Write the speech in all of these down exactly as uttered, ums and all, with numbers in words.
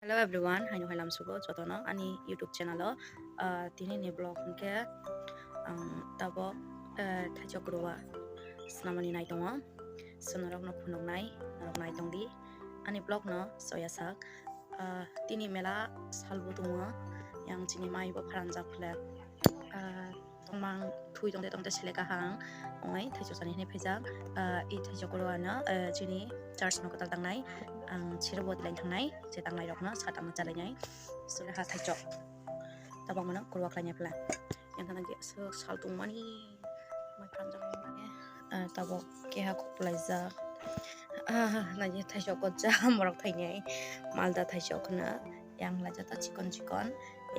Hello everyone, haino hai lamsugo jotono ani YouTube channel o. Ah, tini ni vlog hwnkhe ang tabok, eh, thaichok rua swnamani nai tongo. So norokno phunuknai, norok nai tongdi ani vlog no soya sak. Ah, tini mela salbo tongo, yang chini mai bo pharanjak phle. Ah, tongmang thui tongte tongte sele kahang ongwi thaichok sani hinwi phaijak. Ah, i thaichok oro ano, eh, chini church no kwtal tangnai, ang chiro bo tilain thangnai, je tangnai rokno sa tangma chalainai. So ha thaichok tabang mano kurwa khlainai phle. Yang thana ge aswk sal tongmani mai pharanjak mani. Ah, tabok keha khuplaijak. Ah, nai thaichok ko jam rok thainai malda thaichok khna. Yang hla jata chikon chikon,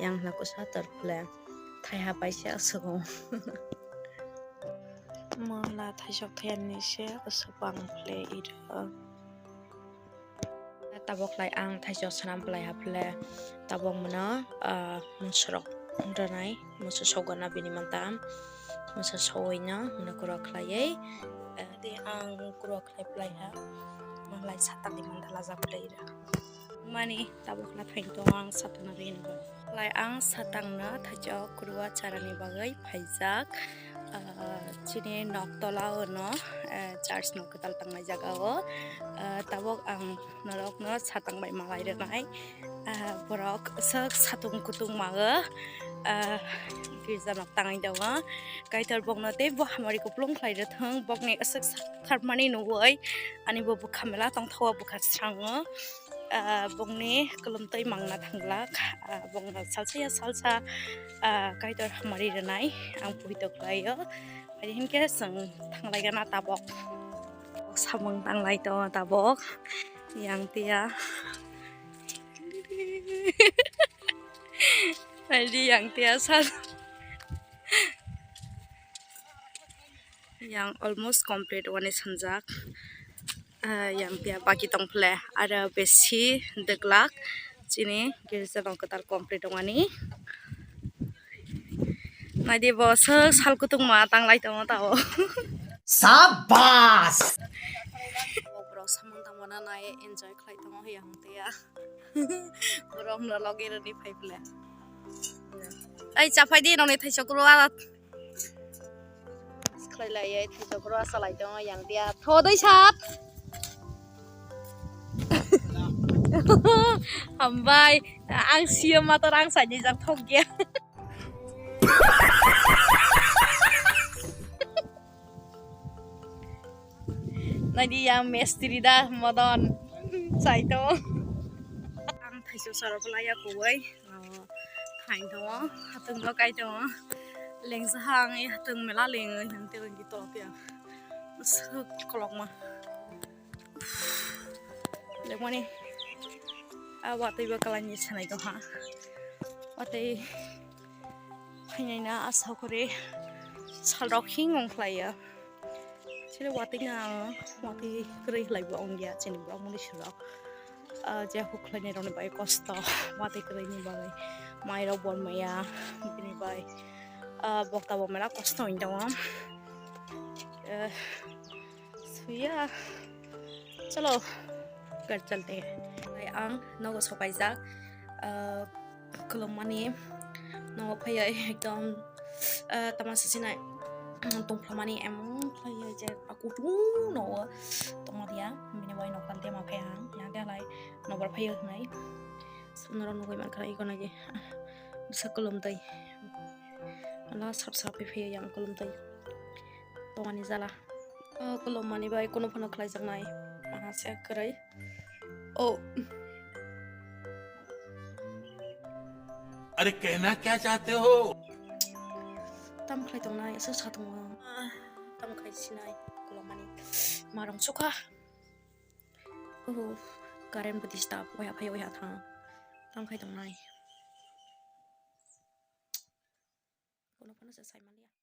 yang hla kusa tor phle. Thaiha paisa aswk o. Mala thaichok thaiya ni se aswk bang phle iro. Tabok lai ang thaichok swnam phlai ha phle. Tabok mano, ah, musrok rwnai, musu sogana bini mantam. Musu sogoi no, mano kuro khlaiwi. Eh, tei ang kuro khlai phlai ha. Malai satang ni manda lajak phlai iro. Mani tabok na thain tongo ang satang na rin bo. Lai ang satang na thaichok kurwa charani bagwi phaijak. Ah, chini nok tola o no, eh, church no kwtal tangnai jaga o. Ah, tabok ang norok no satang bai malai rwnai. Ah, borok aswk satung kutung mago. Ah, girja nok tangwi tongo. Kaitor bokno tei bo hamari kuplung khlai rwthwng, bokni aswk tharmani nugwi ani bo bwkha mela tongthogo, bwkha srango. Ah, bokni kwlwmtwi mangna thanglak, ah, bokno salsa ya salsa, ah, Kaitor hamari rwnai ang puitok khlaio. Hai hinkhe chwng thanglaigana tabok. Samung tanglai tongo tabok. Yang tiya. Hai di yang tiya sal. Yang almost complete wani sanjak. Ah, yang tiya baki tong phle. Aro besi deglak. Chini girja no kwtal complete wani. Naidi bo sal kutung ma tanglai tongo tao. Sabas! Borok samung tangmana nai enjoy khlai tongo yang tiya. Borok no logi rwni phai phle. Ai chaphai di nongni thaichok rua. Khlai lai ai thaichok rua salai tongo yang dia. Thodoi sap. Hambai, ang siya mator ang sajijak thok ya. Naidi yang mistri da modon. Saito. Ang thaichok saro phlai ya kubai. Thain tongo, hatung no kai tongo. Lengsa hang ya hatung mela leng yang te lagi tolok ya. Suk kolok ma. Lengmani. A watui ba kalani sanai to ha. Watui phainai na asa kore. Salrok hing ong khlai ya. Chini watui na ang watui kwrwi khlai bo ong ya chini borok mani sirok. Ah, je huk khlainai rokni bai kosto, watui kwrwini bagwi. Mairok bor maya, bini bai, ah, bokta bo mela kosto wng tongo. Eh, suya. Chalo, gari chalte hai. Bai ang nogo sokaijak. Ah, Khulumani nogo phaiya ekdom, eh, tamasa sinai tongphlomani emon khlaiya je a kutung nogo tongma dia, bini bai nokbar dema phaiya ang, yang de lai nokbar phaiya hwnwi sunoro nugui mankha iko nai je bwsa khulum tei la sap sap phaiya yang khulum tei tongani jala. O khulum mani bai kunu phano khlaijaknai. Aha se kwrwi. O. अरे कहना क्या चाहते हो? Tam khlai tongnai, aswk sa tongo. Ah, tam khai sinai, khulum mani. Marong sukha. Oh, current bo disturb, oya phai oya thang. Tam khai tongnai. Kunu phano se sai manliya.